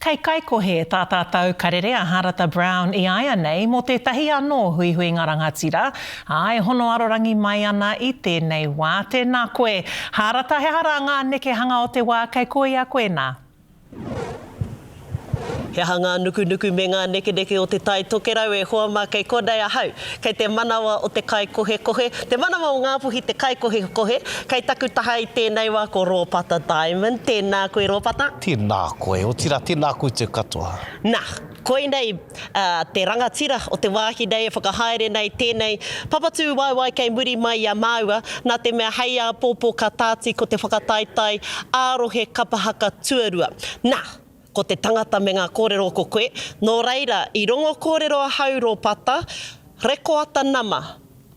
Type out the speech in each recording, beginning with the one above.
Kei Kaikohe tā tātou karere a Harata Brown i āianei mō tētahi anō huihuinga rangatira, ā, e hono arorangi mai ana i tēnei wā. Tēnā koe, Harata, he aha rā ngā nekehanga o te wā kei ko ia koe nā? He aha ngā nukunuku me ngā nekeneke o Te Tai Tokerau e hoa mā kei konei ahau, kei te manawa o te kaikohekohe, te manawa o Ngāpuhi te kaikohekohe, kei taku taha i tēnei wā ko Rōpata Diamond, tēnā koe Rōpata. Tēnā koe, otirā tēnā koutou katoa. Nā, koinei te rangatira o te wāhi nei e whakahaere nei tēnei papatūwaewae kei muri mai i a māua, nā te mea hei āpōpō ka tāti ko te whakataetae ā-rohe kapa haka tuarua. Nā, ko te tangata me ngā kōrero ko koe, nō reira, i rongo kōrero ahau Rōpata, rekoata nama,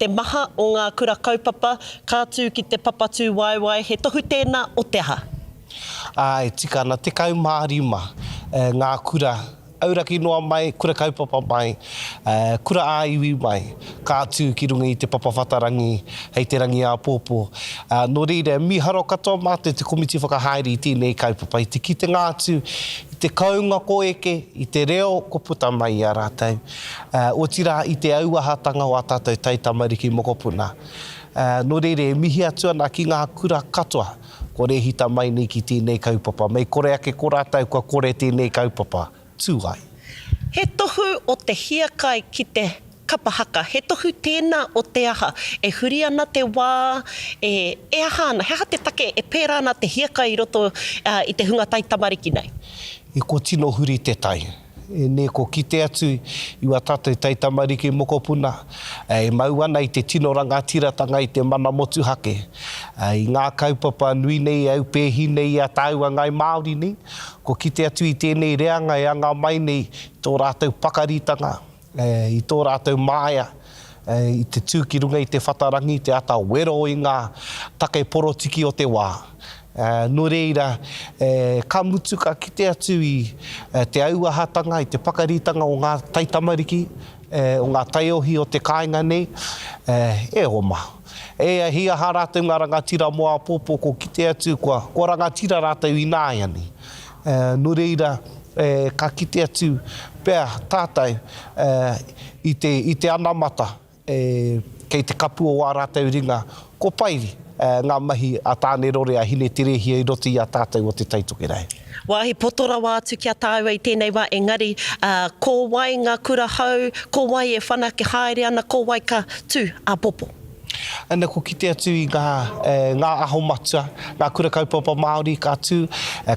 te maha o ngā kura kaupapa ka tū ki te papatūwaewae, he tohu tēnā o te aha? Ā, e tika ana, 15 ngā kura auraki noa mai, kura kaupapa mai, kura ā-iwi mai, ka tū ki runga i te papa whatarangi hei te rangi āpōpō. Nō reira, mīharo katoa mātou te komiti whakahaere i tēnei kaupapa, i te kitenga atu i te kounga ko eke, i te reo ko puta mai i a rātou, otirā i te auahatanga o ā tātou taitamariki mokopuna. Nō reira, e mihi atu ana ki ngā kura katoa Kua rēhita mai nei ki tēnei kaupapa. Mei kore ake ko rātou kua kore tēnei kaupapa tū ai. He tohu o te hiakai ki te kapa haka, he tohu tēnā o te aha, e huri ana te wā, e, e aha ana, he aha te take e pērā ana te hiakai i roto i te hunga taitamariki nei? I kua tino huri te tai. E nē, ko kite atu i wā tātou taitamariki mokopuna e mau ana i te tino rangatiratanga i te mana motuhake, i ngā kaupapa nui nei e aupēhi nei i a tāua Ngāi Māori nei, ko kite atu i tēnei reanga e anga mai nei i tō rātou pakaritanga, i tō rātou māia, i te tū ki runga i te whatarangi, te ata wero i ngā take porotiki o te wā. Nō reira, ka mutu ka kite atu i te auahatanga, i te pakaritanga o ngā taitamariki, o ngā taiohi o te kāinga nei, e oma. E hi aha rātou ngā rangatira mō āpōpō, ko kite atu kua, kua rangatira rātou ināianei. Nō reira, ka kite atu pea tātou i te, i te anamata, kei te kapu o ā rātou ringa, ko pai ngā mahi a Tānerore, a Hineterehia i roto i a tātou o Te Tai Tokerau. Wāhi poto rawa atu ki a tāua i tēnei wā, engari, ko wai ngā kura hou, ko wai e whanake haere ana, ko wai ka tū āpōpō? Ana ko kite atu i ngā, ngā aho matua, ngā kura kaupapa Māori ka tū,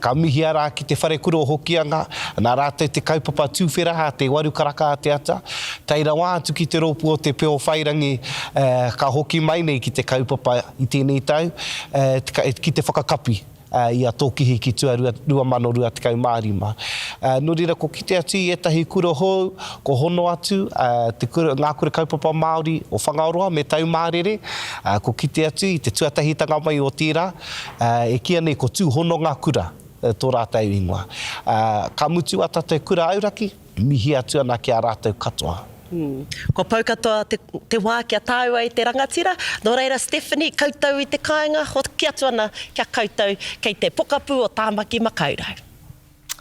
ka mihia rā ki te wharekura o Hokianga, nā rātou te kaupapa tūwhera a te waru karaka a te ata, tae rawa atu ki te rōpū o Te Peowhairangi ka hoki mai nei ki te kaupapa i tēnei tau, ki te whakakapi. i a Tōkihi ki tua 2025. Nō reira, ko kite atu i ētahi kura hou, ko hono atu te kura, ngā kura kaupapa Māori o Whangaroa me Taumārere, ko kite atu i te tuatahitanga mai o tērā, e kīia nei ko Tūhononga Kura tō rātou ingoa. Ka mutu ā tātou kura auraki, Mihi atu ana ki a rātou katoa. Kua pau katoa te, te wā ki a tāua i te rangatira. Nō reira Stephanie, koutou i te kāinga, hoki atu ana ki a koutou kei te pokapū o Tāmaki Makaurau.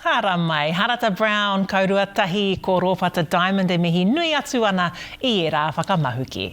Haramai, Harata Brown, Kaurua tahi ko Rōpata Diamond e mihi nui atu ana i ērā whakamahuki.